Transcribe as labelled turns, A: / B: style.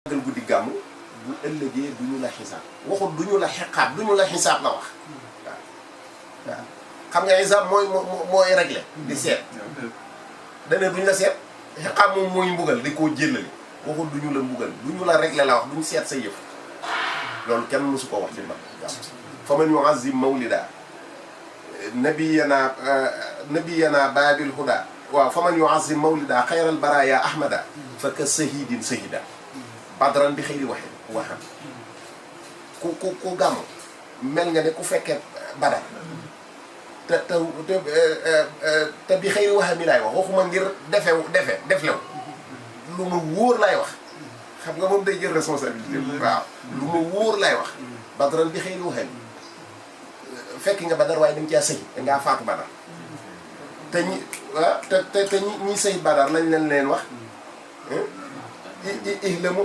A: gël guddi gàmmu bu ëllëgee du ñu la xisaab waxul du ñu la xeqaab du ñu la xisaab la wax waaw waaw xam nga xisaab mooy réglé di seet dane duñu la seet xeqaab moom mooy mbugal di koo jëllali waxul du ñu la mbugal du ñu la réglé la wax du ñu seet sa yëf loolu kenn mësu ko wax ci mag fa man yuazim mawlida nabiyana babil huda waaw fa man yuazim mawlida xayral baraya ahmada fa ka sahidin sahida badran bi xëyri waxam ku gàmmu mel nga ne ku fekkee badar te bi xëyri waxam yi laay wax waxuma ngir deflew lu ma wóor laay wax xam nga moom day jël responsabilité waaw lu ma wóor laay wax badran bi xëyri waxam fekk nga badar waaye dañ caa sëy dangaa faatu badar te ñi waaw te ñi sëy badar lañ leen wax ihlamu